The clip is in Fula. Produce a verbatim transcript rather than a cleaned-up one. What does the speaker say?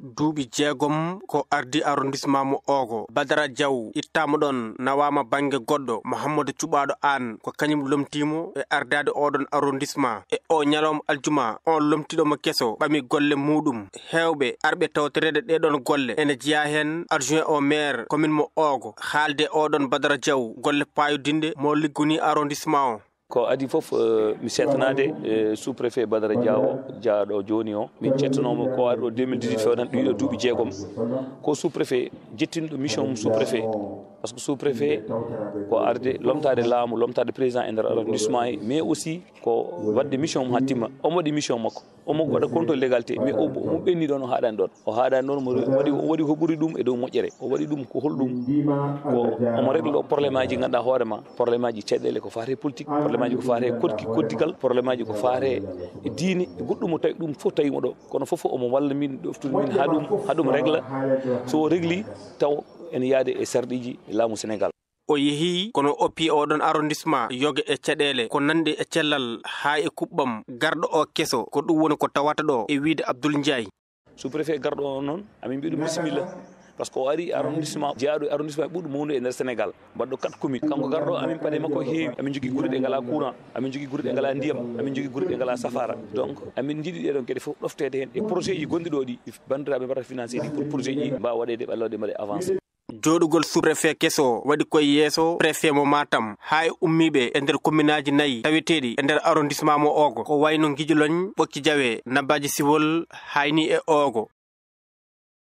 Duuɓi jeegom ko ardi arrondissement mo Ogo. Badara Diaw ittaama ɗoon, nawaama bannge goɗɗo, Mouhamadou Cuɓaaɗo Aan, ko kañum lomtiimo e ardaade oɗon arrondissement. E o ñalawma aljuma, on lomtiiɗo mo keso ɓami golle muuɗum. Heewɓe arɓe tawtoreede ɗee ɗoon golle ene jeyaa heen adjoint au maire commune mo Ogo, haalde oɗon Badara Diaw golle paayodinɗe mo liggonii arrondissement o. Ko adii fof, eh, mi seetanaade, eh, sous-préfet Badara Diaw, jaaɗo jooni o. Min ceetanooma ko ari ɗo deux mille dix-huit feewnan ɗiɗo duuɓi jeegom. Ko sous-préfet jettinɗo mission mum sous-préfet. Parce que sous-préfet ko arde lomtaade laamu, lomtaade président e nder arrondissement he, mais aussi ko waɗde mission mum haa timma. Omo waɗi mission makko. Omo waɗa contrôle légalité, mais o, omo ɓenni ɗoon, o haaɗaani ɗoon. O haaɗaani ɗoon, omo waɗi, o waɗi ko ɓuri ɗum e dow moƴƴere. O waɗi ɗum ko holɗum? Ko omo régla ɗo probléme aji, ngannduɗaa hoore ma, probléme aji caɗeele ko faati e politique, probléme aji ko faati e kodki, koddigal, probléme aji ko faati e diine, e goɗɗum o tawi ɗum fof tawi mo ɗo. Kono fof omo walla min, ɗoftude min haa ɗum, haa ɗum régla. So o régli, taw ene yaade e sarɗiiji laamu Sénégal. O yehi, kono o oppi oɗon arrondissement yoga e caɗeele ko nanɗi e cellal haa e kuɓɓam garɗo o keso. Ko ɗum woni ko tawata ɗo e wiyde Abdoul Ndiaye. Sous-préfet garɗo o noon, amin mbiya ɗum bisimilla. Parce que o ari arrondissement, jeyaaɗo e arrondissement ɓurɗo mawnude e nder Sénégal. Mbaɗɗo quatre communes. Kanko garɗo o, amin paɗe makko heewi. Amin njogii gure ɗe ngalaa courant, amin njogii gure ɗe ngalaa ndiyam, amin njogii gure ɗe ngalaa safaara. Donc, amin njiɗi ɗee ɗoon geɗe fof ɗofteede heen e projet ji gonɗi ɗo ɗi. Banndiraaɓe mbaɗa financé ɗi pour projet ji mbaawa waɗeede, ɓallo ɗe mbaɗe avancé. Jooɗugol sous-préfet keso waɗi koye yeeso préfet mo Matam, haa e ummiiɓe e nder commune aji nayi taweteeɗi e nder arrondissement mo Ogo, ko wayno Ngijoloñ, Ɓokki Jawe, Nabbaaji Siwol, Hayni e Ogo.